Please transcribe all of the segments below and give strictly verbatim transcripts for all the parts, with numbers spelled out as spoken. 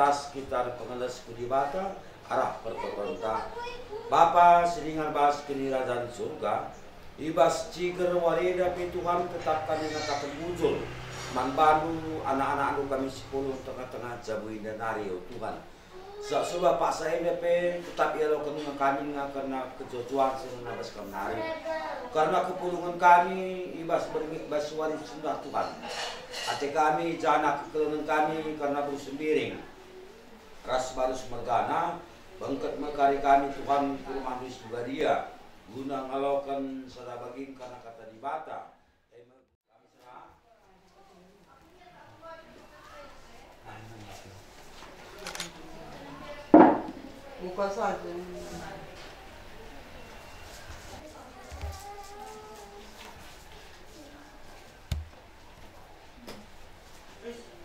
Kita erpengeles ku Dibata arah pertotonta. Bapa si ringan bas kinirajan Surga, i bas ciger warida pe Tuhan tetap kami ngataken bujur man bandu anak-anakndu kami si pulung tengah-tengah jabu enda nari, o Tuhan. Sebab paksa enda pe tetap ialoken nge kami nge kerna kejojoan si rena bas kam nari, kerna kepulungen kami i bas berngi bas wari sendah Tuhan. Ate kami janah kekelengen kami kerna beru sembiring ras baru semergana, bengket me kari kami Tuhan ku rumahNdu si badia, guna ngaloken sada bagin kerna kata Dibata. E me kami serah. Buka saja.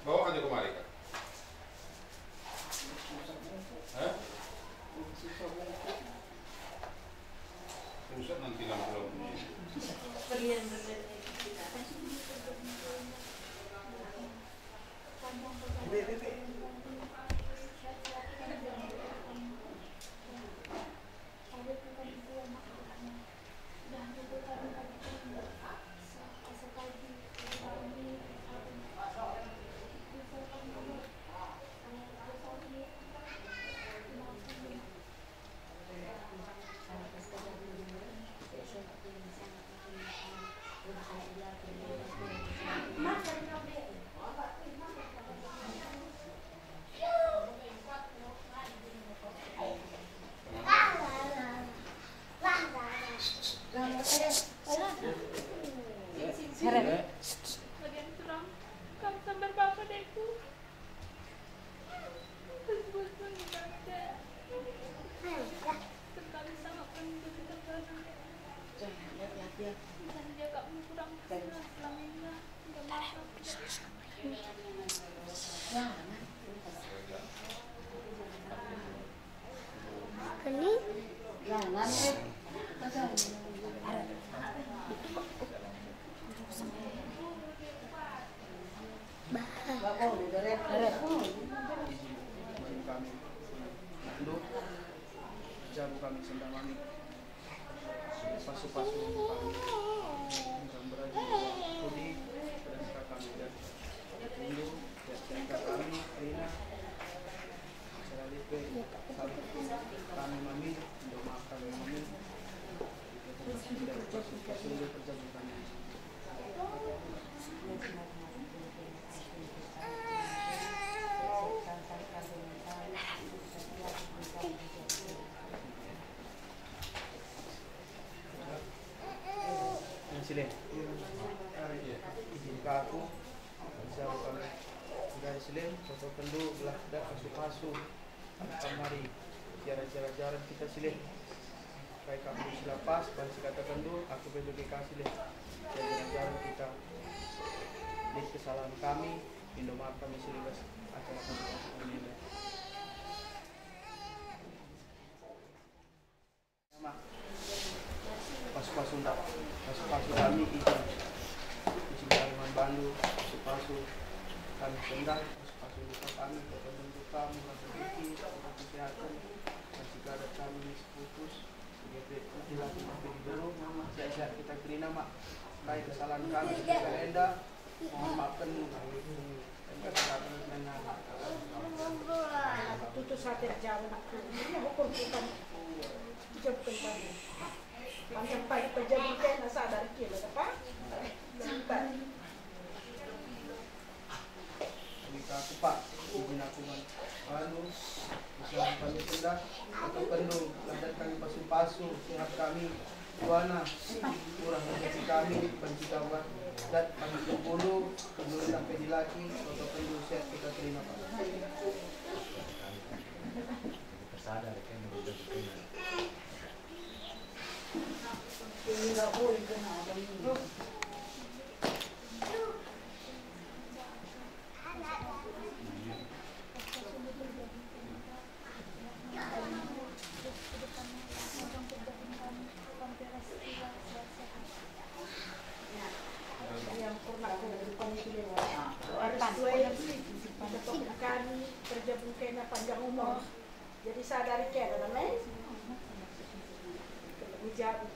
Bawa aja kemari, Kak. Hah? Rusak nanti lampu-lampunya. Bagian kurang, kam sambar bapa, dekku. Izin kami, Nando, jabu kami sendah mami, pasu-pasu kami, engkang beraja pudi, dan kami dan Nando, ya, kami, Rina, selalu pe, kami mami, Indo maaf kami mami, dan pasu-pasu Indo perjabu kami. Yang silih. Izin ka aku, siapa kami. Udah silih, foto kendu, belah dak pasu-pasu. Kam mari, siara-siara jaran kita silih. Kai kam si la pas, banci kataken du, aku pe bage ka silih. Siara-siara jaran kita. Lit kesalahan kami, Indo maaf kami silih bas acara kami kami enda. Pasu-pasu ndak, pasu-pasu kami itu. Isi kami man bandu, pasu-pasu kami sendah, pasu-pasu luka kami, kami luka, murah rezeki, murah kesehatan, kasih gadat kami ni seputus, dia pe, dia lagi tapi di dulu, sehat-sehat kita kerina, Mak. Kai kesalahan kami, kita enda, Mohon maaf kan. Tutus ate jauh nak tu. Ini hukum kita. Jauh kembali. Panjang pagi terjadi kena sadar kira apa? Bentar. Minta aku, Pak, izin aku man. Anu, bisa kami sendah, atau perlu, ladan kami pasu-pasu, sehat kami, Tuana, murah rezeki kami, banci kawat, dat kami sepuluh, sebelum sampai di laki, atau perlu sehat kita terima, Pak. Tersadar, kan, betul-betul. Ini nggak boleh kena, Abang, ini. Kami kerja bungkena panjang umur. Jadi sadari kena namanya. Menjadi.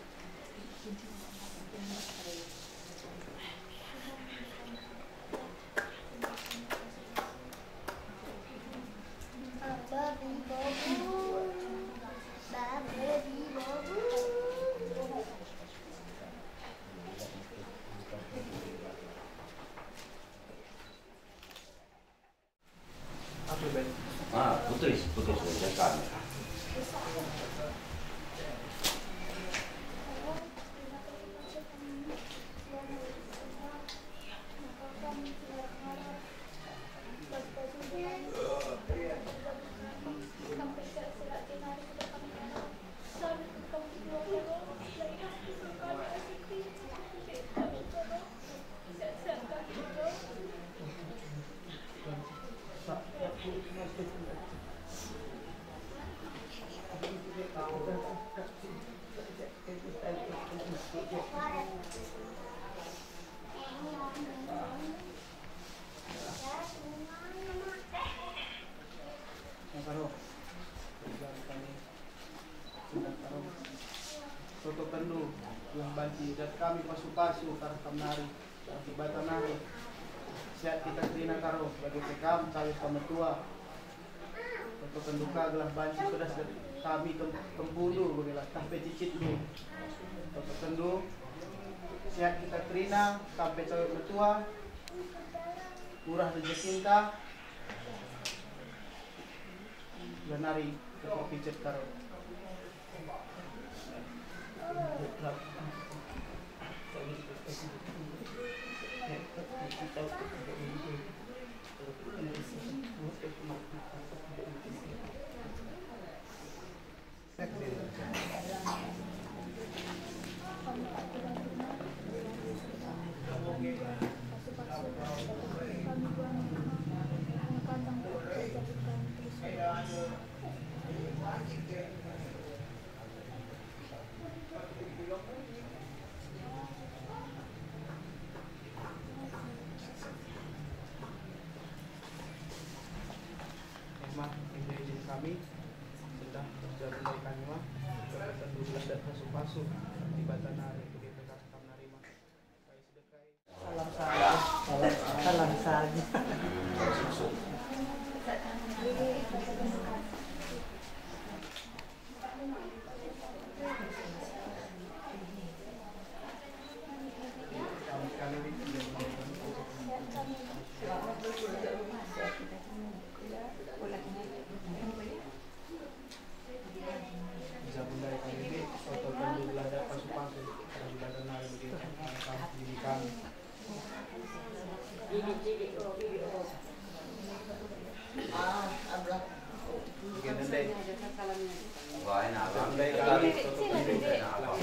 Ah, putus, putus, putus kami. Toto kenndu, gelah banci dat kami pasu-pasu, arah kam nari, arah Dibata nari. Siat kita kerina karo, bage pe kam, cawit kam metua. Toto kenndu ka gelah banci pedas dat kami tem-, tempundu, bage lah tah pe cicitndu. Toto kenndu, siat kita kerina, kam pe cawit metua. Murah rejekinta. Genari keperpicit karo. Emah, indah izin kami, sendah kerja mulai kami mah, tentu gelah dat pasu-pasu, Dibata nari, bage pe kam nari mah. Salam saja. Salam saja. Bisa bundai kami, toto kenndu gelah dat pasu-pasu, gelah nari bage pendidikan.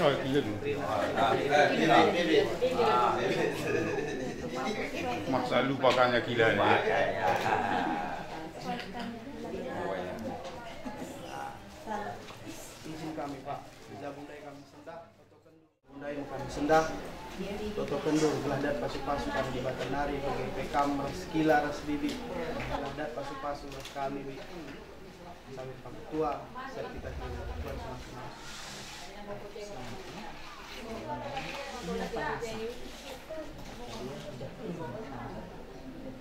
Oh, iya. Masa lupa kanya kila ni. Izin kami, Pak. Bisa bundai kami sendah. Bundai kami sendah, toto kenndu, gelah dat pasu-pasu kami Dibata nari, bage pe kam ras kila ras bibi, gelah dat pasu-pasu ras kami, bi. Sambil pametua, siap kita terima Tuhan senang-senang.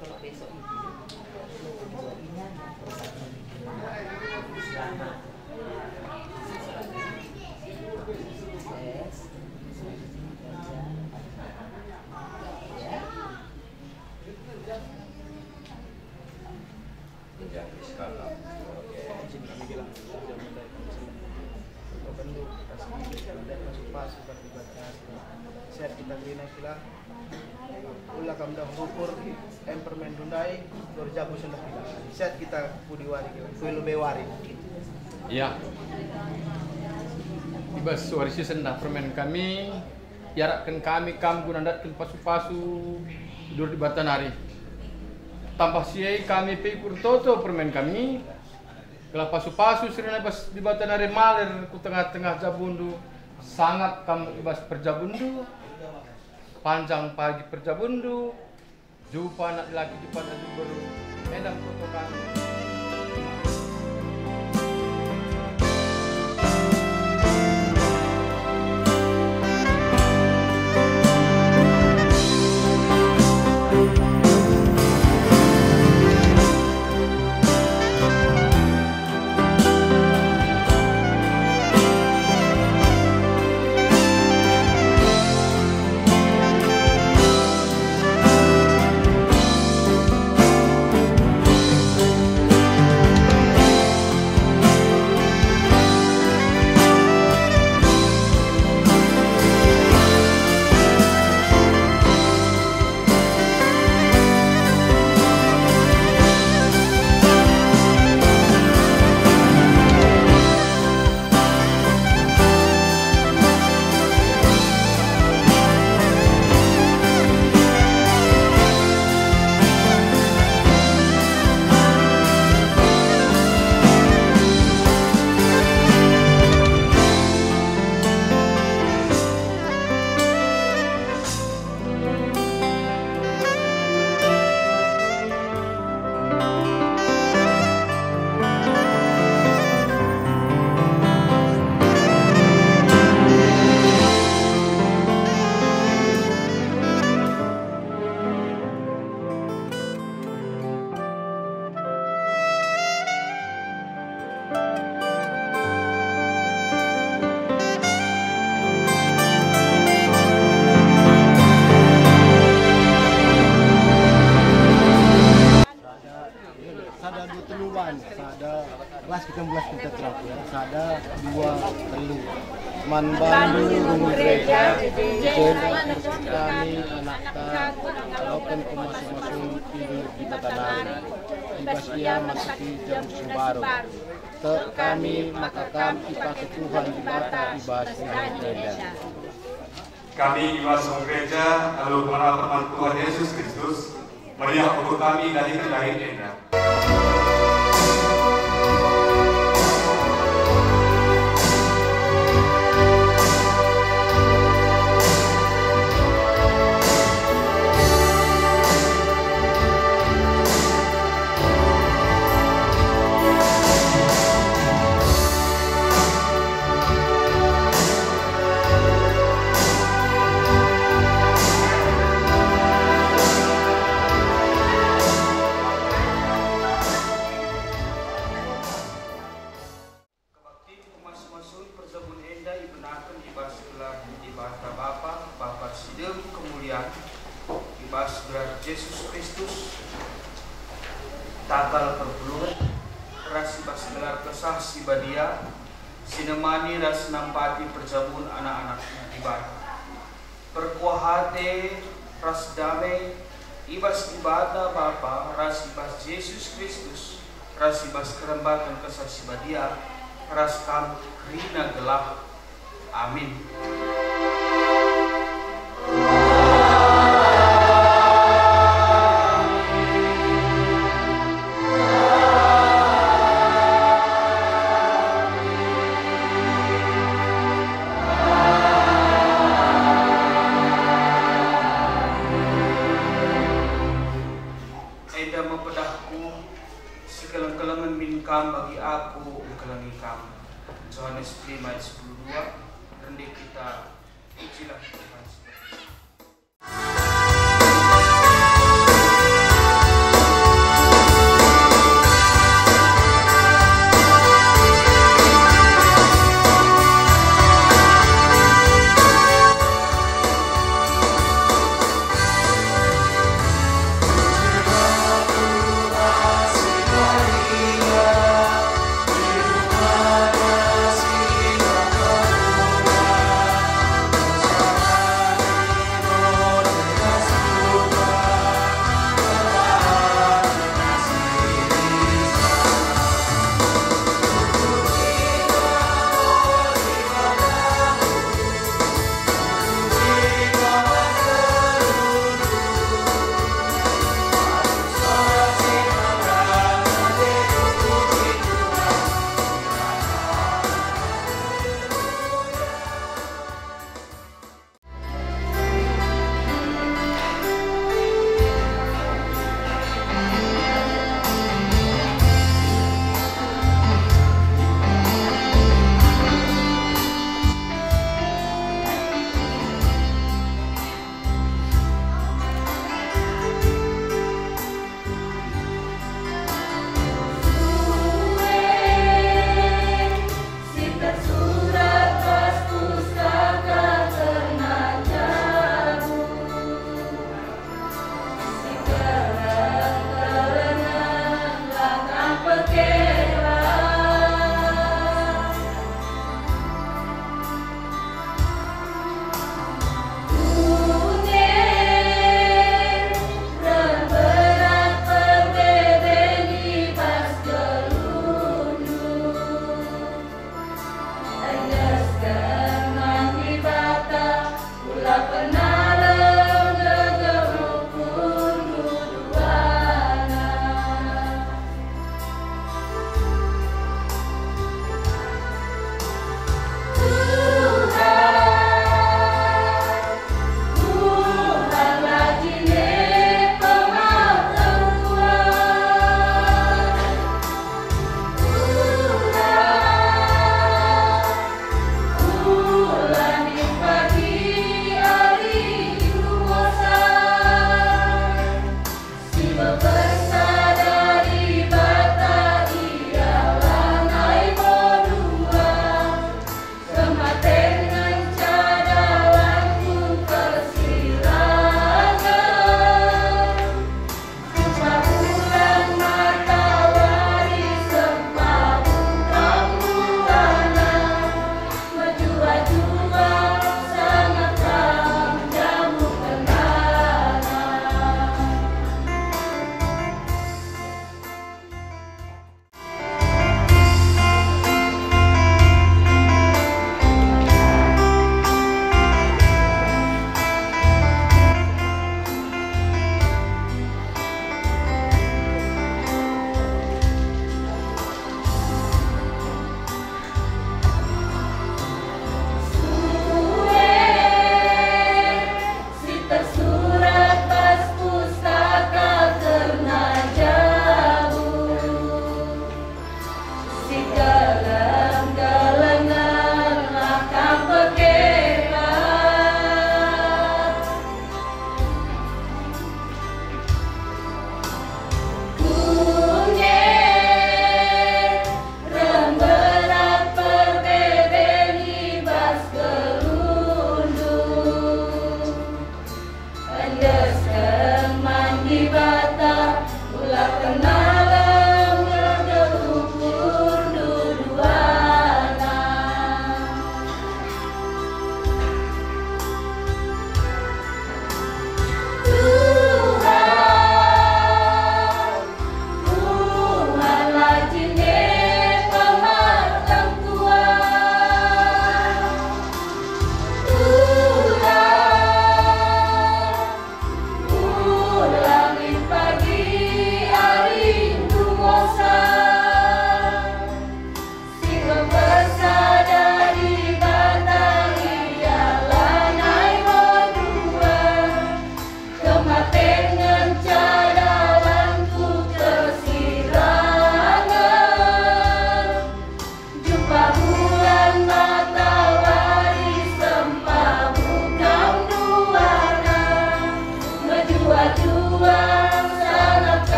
Kalau besok itu, selamat. Sukses. Ya. Siap kita kerina kila. Ula kam dah ukur, em permen ndai, berjabu sendah kila. Siat kita pudi wari kila, kue lebe wari. Ya. I bas wari si sendah permen kami, iarapken kami kam guna ndatken pasu-pasu i Dibata nari. Tambah si e kami pe ukur toto permen kami, gelah pasu-pasu si rina i bas Dibata nari malir ku tengah-tengah jabundu, sangap kam i bas perjabundu, panjang pagi perjabundu, jumpa anak laki, jumpa anak beru. Enda kutokan. Sada, dua, telu, wan. Sada, kelas kita belas kita terakhir. Sada, dua, telu. Man bandu rungu gereja, jenda kami anakta, aloken pemasu-masun pindu di batanari. I bas ia masuki jabu si mbaru. Tek kami maka kam ipake Tuhan Dibata i bas dahin enda. Kami i bas rungu gereja, alu pengenapen man Tuhan Yesus Kristus, meriah ukur kami dahiken dahin enda. Kebaktin pemasu-masun perjabun enda ibenaken i bas gelar Dibata Bapa, Bapa si dem kemulian, i bas gelar Jesus Kristus, tagal perpulungen, ras i bas gelar Kesah Si Badia, si nemani ras nampati perjabun anak-anakNa Dibata. Perkuah ate ras dame i bas Dibata Bapa ras i bas Jesus Kristus ras i bas kerembaken Kesah Si Badia ras kam kerina gelah. Amin. Enda me pedahku, sikeleng-kelengen min kam bagi aku engkelengi kam. Johanes lima ayat sepuluh dua, rende kita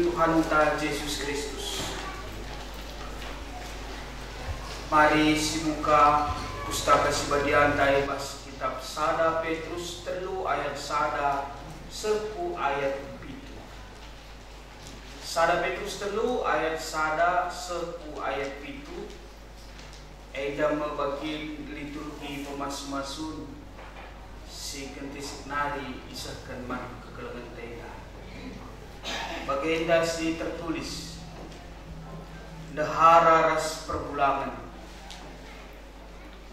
Tuhanta Jesus Kristus. Mari simuka Pustaka Si Badianta i bas kitab sada Petrus telu ayat sada seh ku ayat pitu. Sada Petrus telu ayat sada seh ku ayat pitu. Enda me bagin liturgi pemasu-masun si kentisik nari isehken man kekelengen enda. Bagenda si tertulis, Ndehara ras Perbulangen.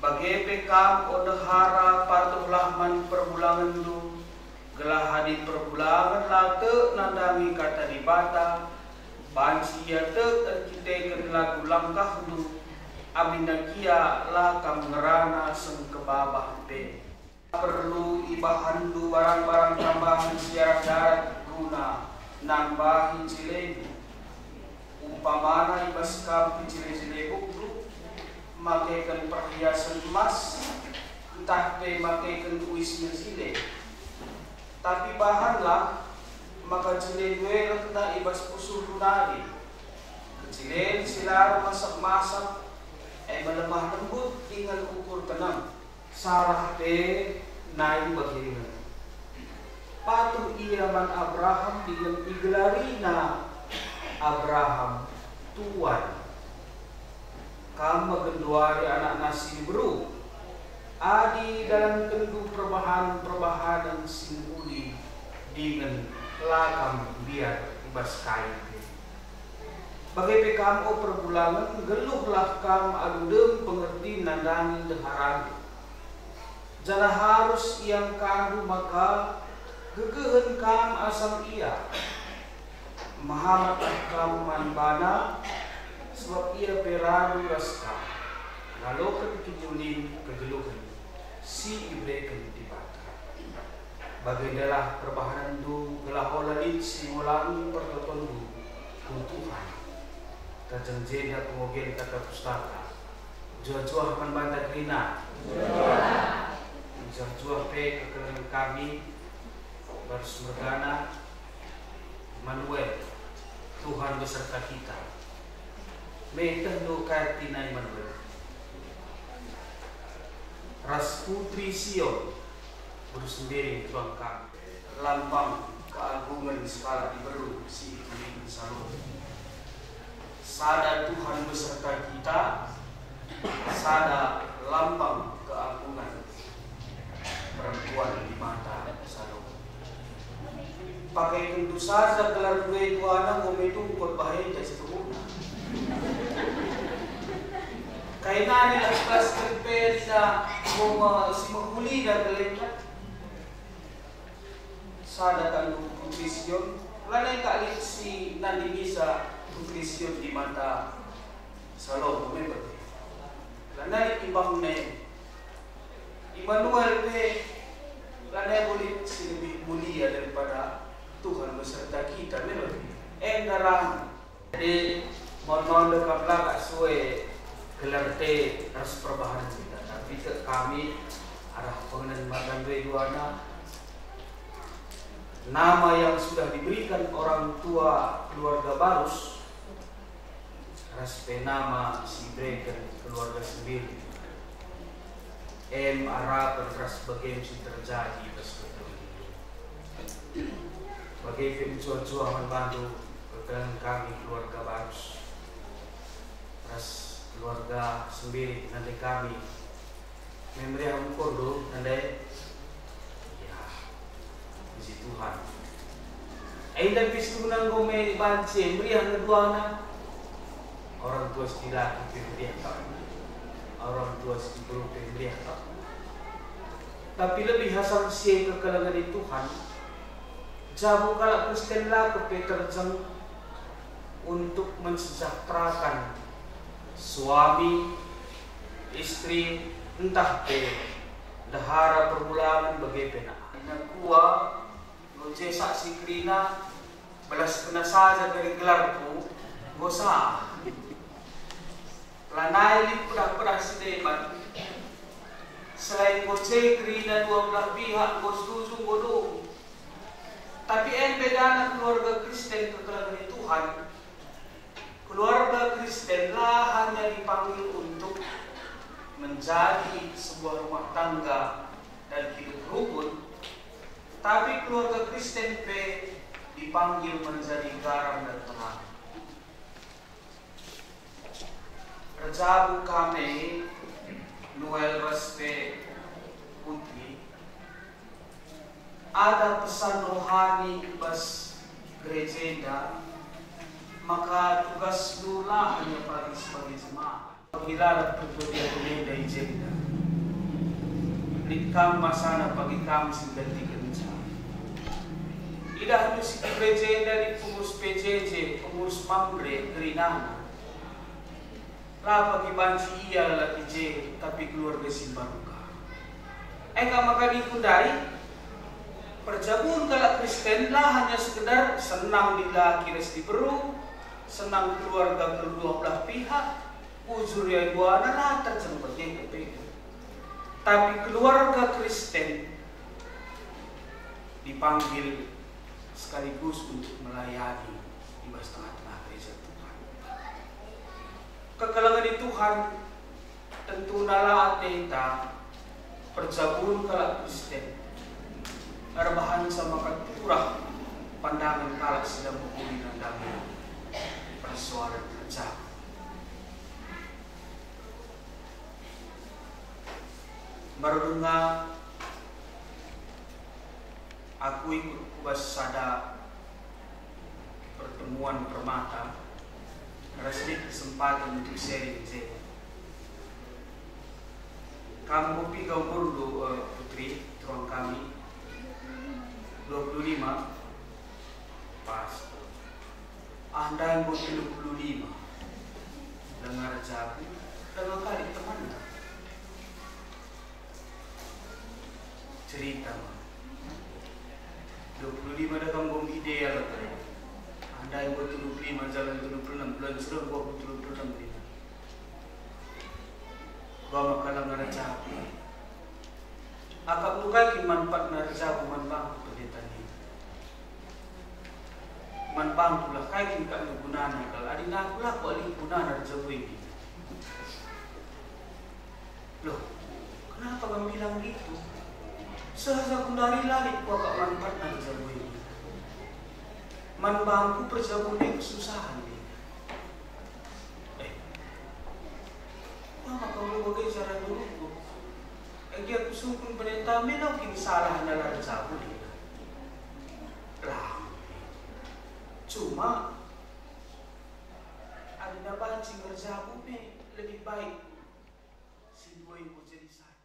Bage pe kam, o ndehara, patuhlah man perbulangenndu, gelah adi perbulangen la tek nandangi Kata Dibata, banci ia tek erkiteken lagu langkahndu, aminna gia la kam ngerana sengkebabah pe. Perlu ibahanndu barang-barang tambahen si arah darat guna nambahi jelendu. Umpamana i bas kam pejile-jile bukdu, makeken perhiasen emas, ntah pe makeken uis mejile. Tapi bahanlah maka jilendu e rehna i bas pusuhndu nari. Kejilen si la ermasap-masap, e me lemah lembut dingen ukur tenang. Salah pe nai bagenda. Patuh ia man Abraham dingen igelarina Abraham tuan. Kam me genduari anakna si diberu, adi idalankenndu perbahan-perbahanen si mehuli dingen la kam mbiar i bas kai pe. Bage pe kam, o perbulangen, nggeluhlah kam alu dem pengertin nandangi ndeharandu. Janah arus iangkandu maka gegehen kam asang ia. Mehamatlah kam man bana, sabap ia pe radu ras kam, ngaloken kiniulin kegeluhen si ibereken Dibata. Bagendalah perbahanenndu, gelah ola lit si ngulangi pertotonndu ku Tuhan. Tading jenda pengogen Kata Pustaka. Juah-juah man banta kerina. Juah-juah pe kekelengen kami, Barus mergana, Immanuel, Tuhan beserta kita. Metehndu kai ertina Immanuel? Ras Putri Sion, beru sendiri tuan kami. Lambang keagungen sekalak diberu si iberu Salomo. Sada Tuhan beserta kita, sada lambang keagungen perempuan di mata Salomo. Pakaiken saja gelar dua duana enggo me tungkot bahenta situhuna. Kai nari lah bas kemperina enggo me si mehulina gelarna. Sada kal Putri Sion, lanai kal lit si nandingisa Putri Sion di mata Salomo me bage. Lanai imbangna e. Immanuel pe lanai enggo lit si lebih mulia daripada Tuhan beserta kita me bage. Enda rang. Jadi, mohon-mohon dekap la kak sue gelar te ras perbahanen kita, tapi tek kami arah pengenen mata dua duana, nama yang sudah diberikan orang tua keluarga Barus ras pe nama si ibereken keluarga Sembiring. Em arapen ras bagem si terjadi ras kekelengen. Bage pe mejuah-juah man bandu kekelengen kami keluarga Barus ras keluarga Sembiring nande kami. Me meriah ukurdu nande. Ya. Puji Tuhan. Enda pe situhuna enggo me banci e meriah nge duana. Orang tua si dilaki pe meriah kap. Orang tua si diberu pe meriah kap. Tapi lebih asang si e kekelengen Tuhan, jabu kalak Kristen la kepe terjeng untuk mensejahterakan suami, istri, ntah pe ndehara perbulangen bage pe nak. Ina kuah, enggo je saksi kerina, belas kena saja dari gelarku, enggo sah. Lanai lit pedah-pedah si deban. Selain enggo je kerina dua belah pihak enggo setuju enggo dung. Tapi en bedana keluarga Kristen kekelengen ni Tuhan. Keluarga Kristen la hanya dipanggil untuk menjadi sebuah rumah tangga dan hidup rukun, tapi keluarga Kristen pe dipanggil menjadi garam dan terang. Erjabu kami, Noel ras pe Putri, ada pesan rohani i bas gereja enda, maka tugasndu la hanya pagi sebagai jemaat. Pagi la rap pertobian enda i jenda, lit kam masana pagi kam si nggantikenca. Idahndu si ku gereja enda lit pengurus P J J, pengurus Mamre, gerinana. La pagi banci ia lalap i je, tapi keluarga si mbaru ka. E ka maka ningku ndai, perjabun kalak Kristen la hanya sekedar senang dilaki ras diberu, senang keluarga kedua belah pihak, bujur ia duana la terjeng bage kepeken. Tapi keluarga Kristen dipanggil sekaligus untuk melayani i bas tengah-tengah gereja Tuhan. Kekelengen Tuhan, tentuna la ateta perjabun kalak Kristen erbahanca maka turah pandangen kalak si la mehuli nandangi persoalan kerja. Mbaru denga aku ikut ku bas sada pertemuan permata, ras lit kesempatan untuk sharing je. Kam enggo piga umurndu, eh, Putri, tuang kami? Dua puluh lima. Pas. Ah, ndai enggo telu puluh lima. Denga erjabu, denga kari temanna. Cerita ma. Dua puluh lima dah kam enggo ideal, kata. Ah, ndai enggo telu puluh lima, jalan telu puluh enam, bulan si reh enggo aku telu puluh enam, Dina. Bama kalang erjabu. Akapndu kai kin manfaatna erjabu man bangku pendeta nina? Man bangku lah kai kin kap gunana kal, adi aku la kuali gunana erjabu ini. Loh, kenapa kam bilang gitu? Seh aku ndai la lit kuakap manfaatna erjabu ini. Man bangku perjabu ndai kesusahen nina. Eh, maka enggo bage cara nurutku. Agi aku sungkun pendeta me lau kin salah nala erjabu nina. Lah. Cuma, adi na banci ngerjabu me lebih baik si dua enggo jadi sada.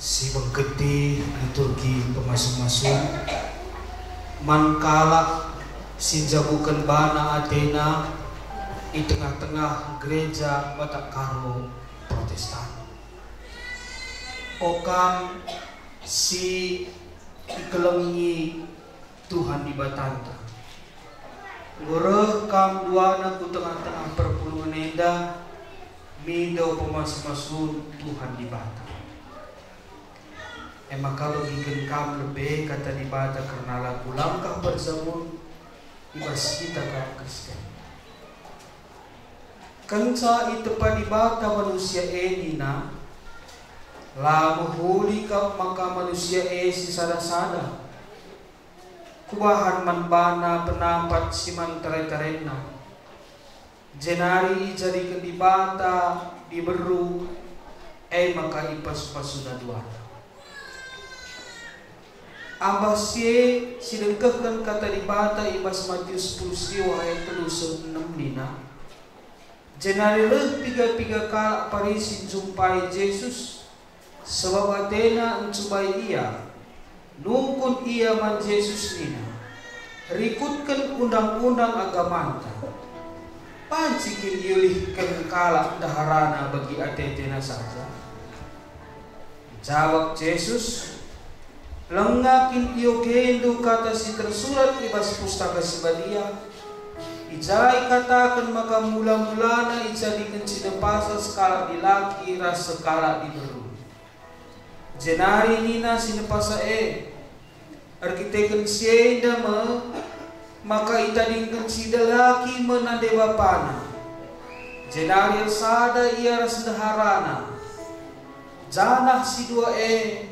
Si bengketi liturgi pemasu-masun man kalak si njabuken bana atena i tengah-tengah Gereja Batak Karo Protestan. O kam si ikelengi Tuhan Dibatanta. Enggo reh kam duana ku tengah-tengah perpulungen enda, mindo pemasu-masun Tuhan Dibata. E maka begiken kam lebe Kata Dibata kerna lagu langkah perjamun i bas kita kalak Kristen. Kenca itepa Dibata manusia e nina, "La mehuli kap maka manusia e sisada-sada. Kubahan man bana penampat si man tare-tarenna." Jenari ijadiken Dibata diberu, e maka ipasu-pasuna duana. Ambah si e, sidengkehken Kata Dibata i bas Matius sepuluh siwah ayat telu seh enem nina, "Jenari reh piga-piga kalak Parisi njumpai Jesus, sabap atena ncubai Ia. Nungkun ia man Jesus nina, 'Rikutken undang-undang agamanta. Banci kin iulihken kalak ndeharana bagi ate-atena saja?'" Jabap Jesus, "Langa kin iogendu kata si tersurat i bas Pustaka Si Badia, i ja ikataken maka mula-mulana ijadiken si depasa sekalak dilaki ras sekalak diberu?" Jenari nina si depasa e, "Erkiteken si enda me maka itadingken si dilaki me nande bapana, jenari ersada ia ras ndeharana, janah si dua e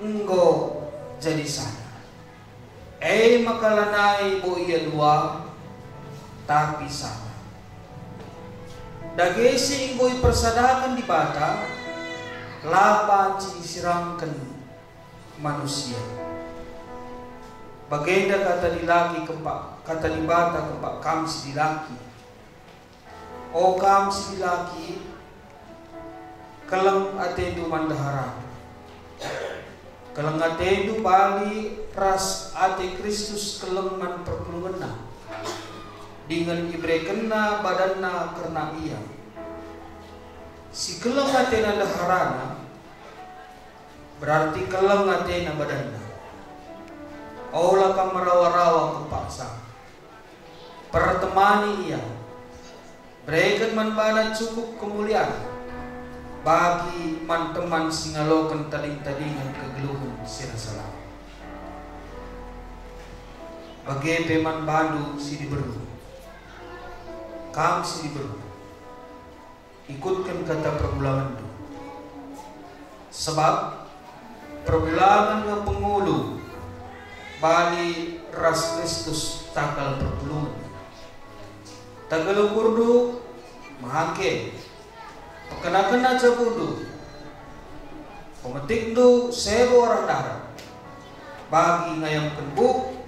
enggo jadi sada." E maka lanai bo ia dua, tapi sada. Dage si enggo ipersadaken Dibata, la banci isirangken manusia. Bagenda kata dilaki kempak, kata Dibata kempak kam si dilaki. O kam si dilaki, keleng atendu man ndeharandu. Keleng atendu bali ras ate Kristus keleng man perpulungenna. dingen iberekenNa badanNa kerna ia. Si keleng atena ndeharana, berarti keleng atena badanna. Ola kam merawa-rawa kepaksa. Pertemani ia. Bereken man bana cukup kemulian bagi man teman si ngaloken tading-tadingen kegeluhen si rasa lalap. Bage pe man bandu si diberu. Kam si diberu, ikutken kata pergulangenndu. Sebab pergulangen nge pengulu bali ras Kristus takal perpulungen. Tegel ukurndu, mehangke, pekena-kena jabundu, pemetikndu sebo arah darat, bagi ngayamken buk,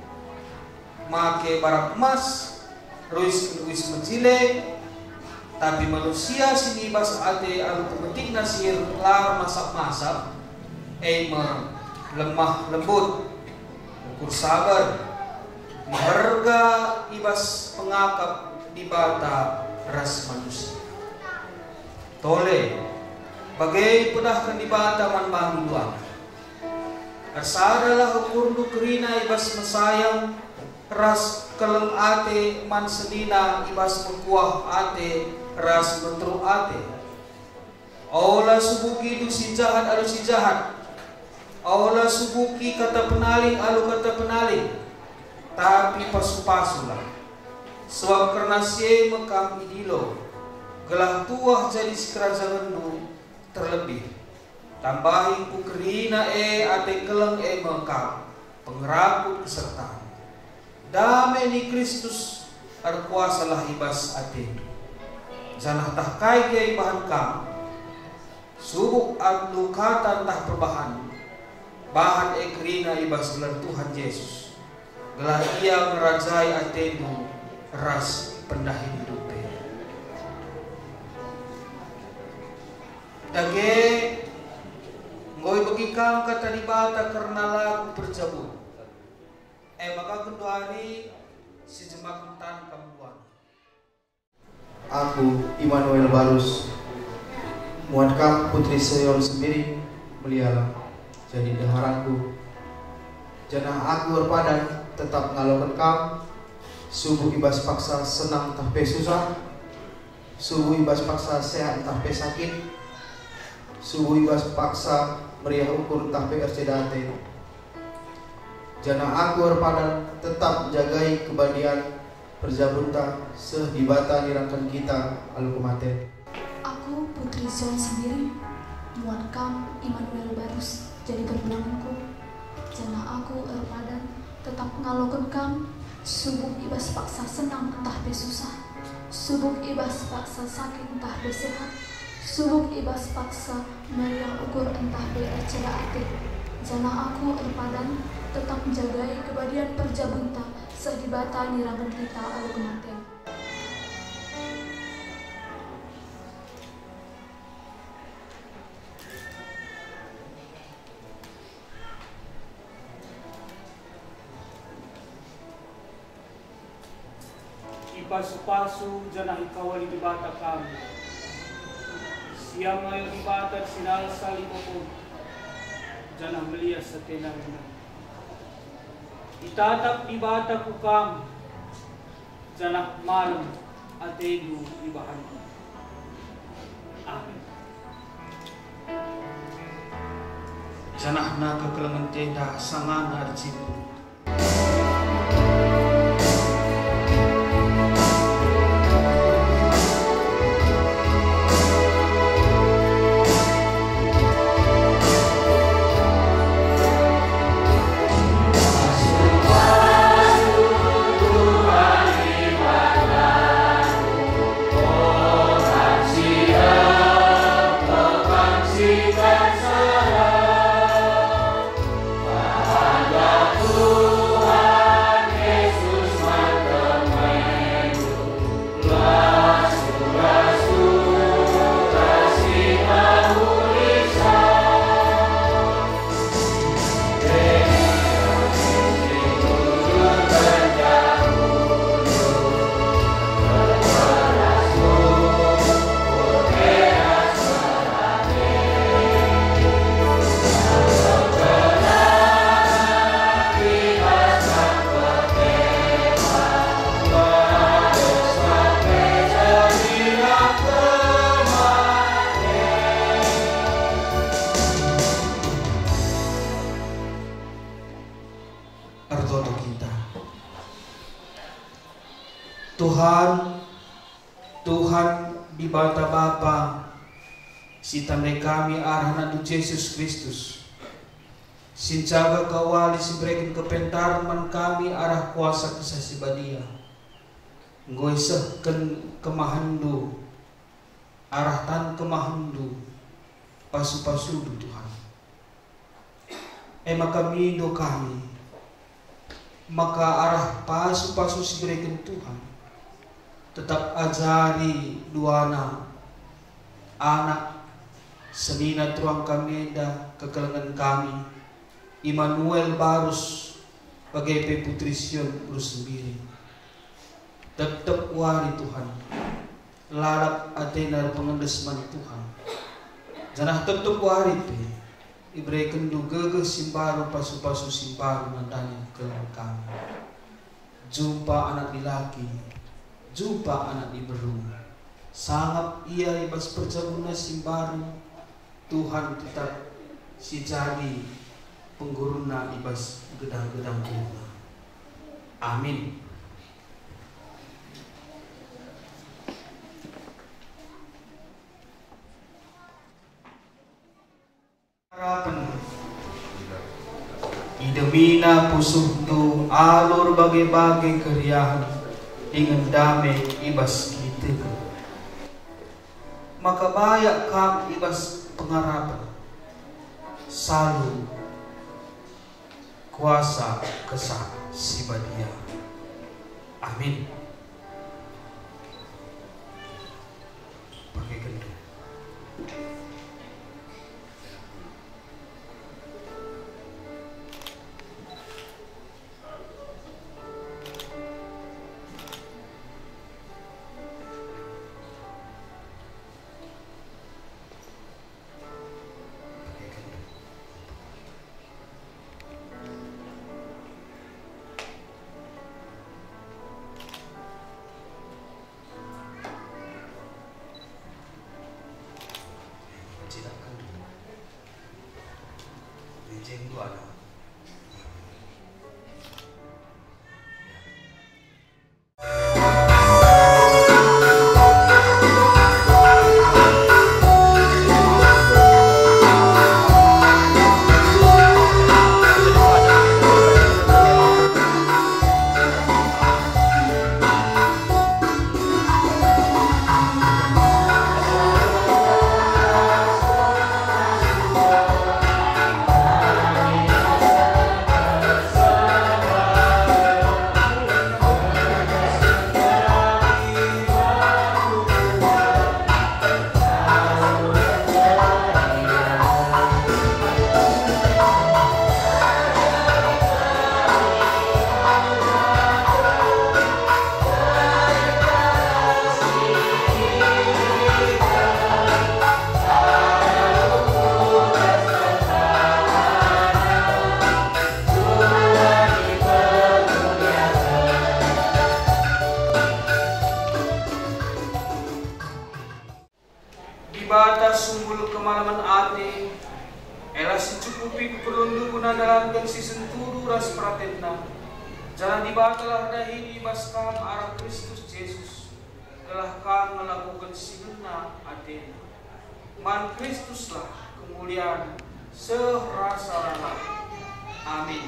make barak emas, ruis-ruis mejile, tapi manusia si nibas ate alu pemetikna sihir la ermasap-masap, e me lemah lembut, ukur sabar, meherga i bas pengakap Dibata ras manusia. Tole, bage ipedahken Dibata man bandu duana. Ersadalah ukurndu kerina i bas mesayang ras keleng ate man senina i bas mekuah ate ras meteruk ate. Ola subukindu si jahat alu si jahat. Ola subuki kata penaling alu kata penaling, tapi pasu-pasulah. Sebab kerna si e me kam idilo, gelah tuah jadi sikerajangenndu terlebih. Tambahi ku kerina e ate keleng e me kam, pengerakut kesertan. Dame ni Kristus erkuasalah i bas atendu. Janah tah kai gia ibahan kam, subuk alu kata ntah perbahan, bahan e kerina i bas gelar Tuhan Jesus, gelah Ia ngerajai atendu ras pendahinndu pe. Dage, enggo ibegi kam kata Dibata kerna lagu perjabun. E maka genduari si jemaken tan kam duana. Aku, Immanuel Barus, muat kam Putri Sion Sembiring, melialah jadi ndeharanku. Janah aku erpadan tetap ngaloken kam, subuk i bas paksa senang ntah pe susah, subuk i bas paksa sehat ntah pe sakit, subuk i bas paksa meriah ukur ntah pe erceda ate. Janah aku erpadan tetap njagai kebadian perjabunta seh Dibata nirangken kita alu kematen. Aku Putri Sion Sembiring, muat kam Immanuel Barus jadi perbulangenku. Janah aku erpadan tetap ngaloken kam, subuk i bas paksa senang ntah pe susah, subuk i bas paksa sakit ntah pe sehat, subuk i bas paksa meriah ukur ntah pe erceda ate. Janah aku erpadan tetap njagai kebadian perjabunta seh Dibata nirangken kita alu kematen. Ipasu-pasu janah ikawali Dibata kam. Siam ayo Dibata si nalsal i babo, janah melias atena rina. Itatap Dibata ku kam, janah malem atendu ibahanNa. Amin. Janah naka kelengen tenda sangana erjimpuh. Tuhan, Tuhan Dibata Bapa, si tandai kami arah AnakNdu Jesus Kristus, si njaga kawali si ibereken kepentaren man kami arah kuasa Kesah Si Badia, enggo isehken kemahenNdu arah tan kemahenNdu, pasu-pasuNdu, Tuhan. E maka mindo kami, maka arah pasu-pasu si ibereken Tuhan, tetap ajari duana, anak, senina turang kami enda, kekelengen kami, Immanuel Barus, bage pe Putri Sion Ulus Sembiring. Tep-tep wari Tuhan, lalap atena erpengendes man Tuhan, janah tep-tep wari pe iberekenNdu gegeh si mbaru, pasu-pasu si mbaru nandangi kekelengen kami. Jumpa anak dilaki, jumpa anak diberu, sangap ia i bas perjabunna si mbaru, Tuhan tetap si jadi penggurunna i bas gedang-gedang guruna. Amin. Harapen. Idemina pusuhndu alu erbage-bage keriahen dingen dame i bas kiniteken. Maka bayak kam i bas pengarapen, salu kuasa Kesah Si Badia. Amin. Pake genduh. Dibata sumbul kemalemen ate, ela si ncukupi keperlunndu guna ndalanken si sentudu ras peratenNa. Janah Dibatalah dahin i bas kam arah Kristus Jesus, gelah kam ngelakoken si ngena ateNa. Man Kristuslah kemulian seh rasa lalap. Amin.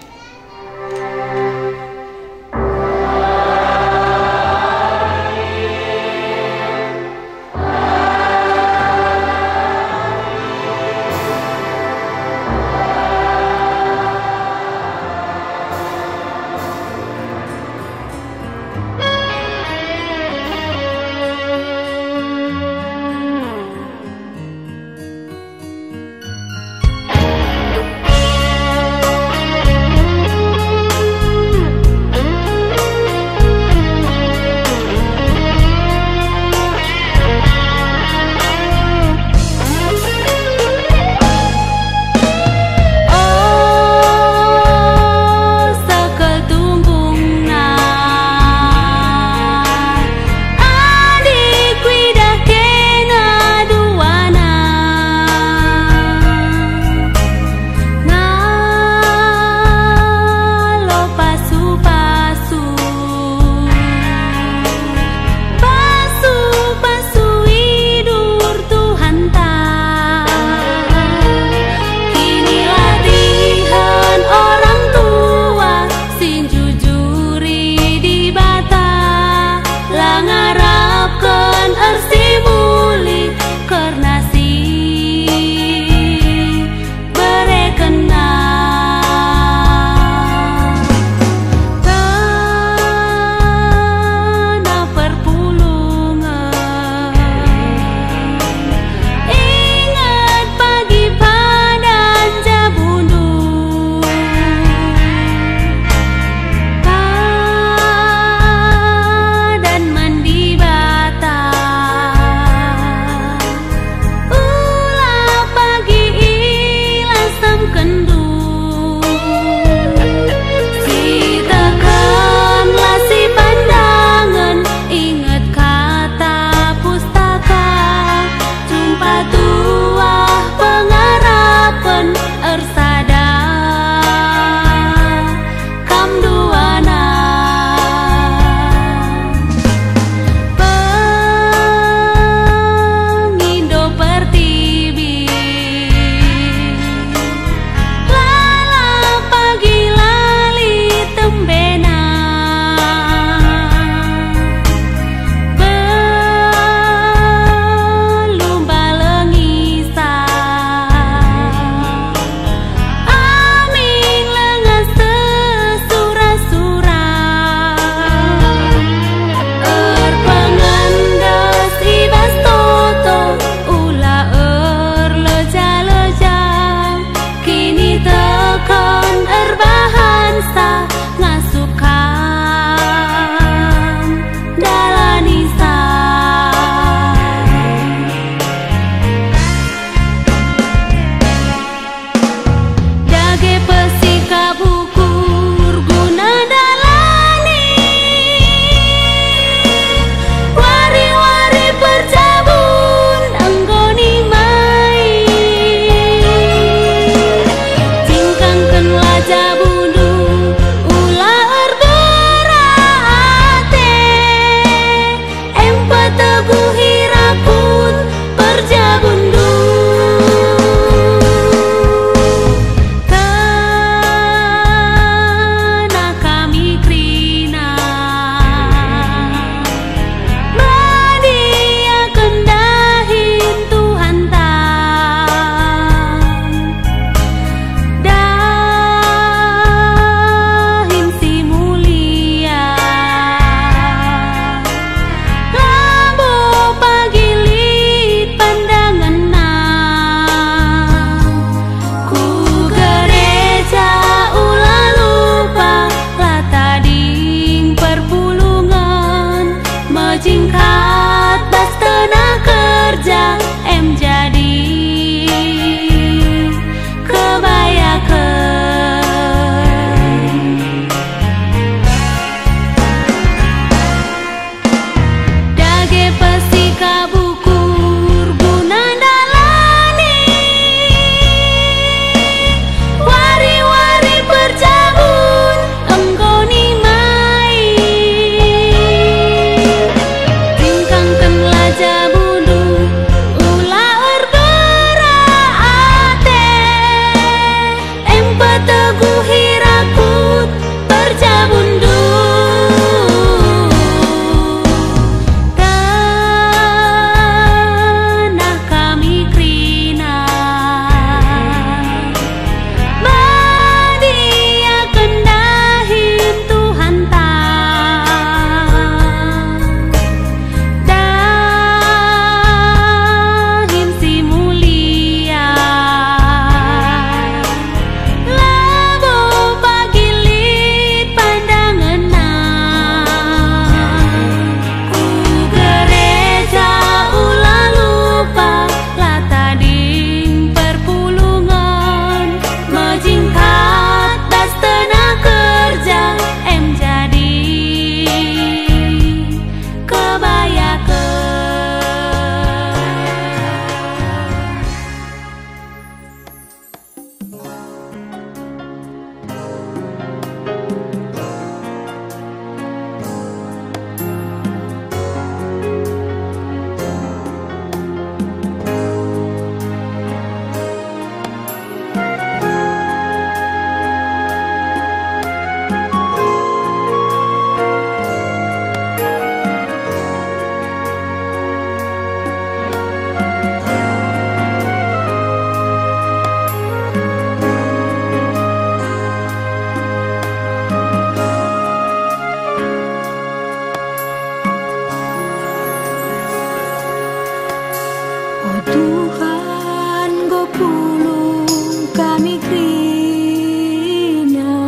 Tuhan, enggo pulung kami kerina,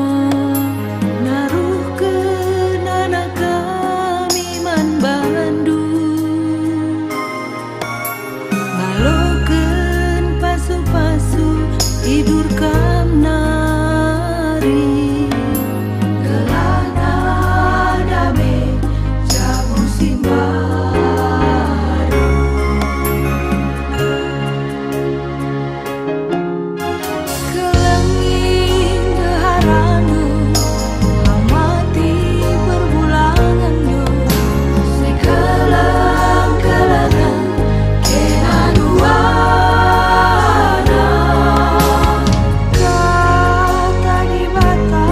naruhken anak kami man bandu. Ngaloken pasu-pasu idur Kam nari, gelah dame jabu si mbaru. Kelengi ndeharandu, amati perbulangenndu, sikeleng-kelengen kena duana. Kata Dibata,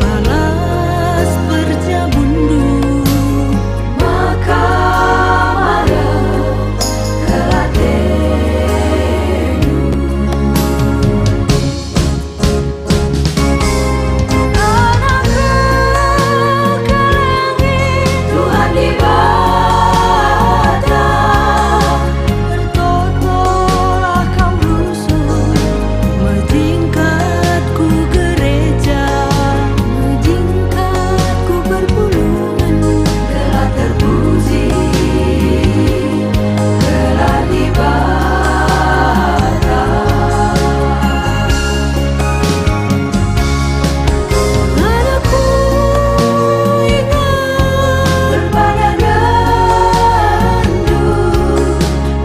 balas perjabunndu, maka marah kelatendu. Anakku, kelengi Tuhan Dibata, bertotolah kam rusuh, mejingkat ku gereja, mejingkat ku perpulungen, gelah terpuji gelah Dibata. Anakku, ingat perpadanenndu,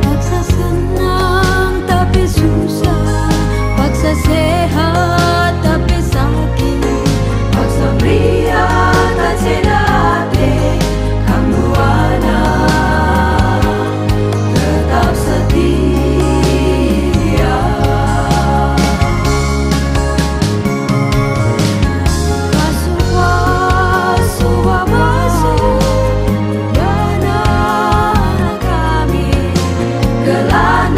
paksa senang tapi susah, paksa sehat tapi sakit, paksa meriah tak ceda ate, Kam duana tetap setia. Pasu-pasu baba, dana kami, gelah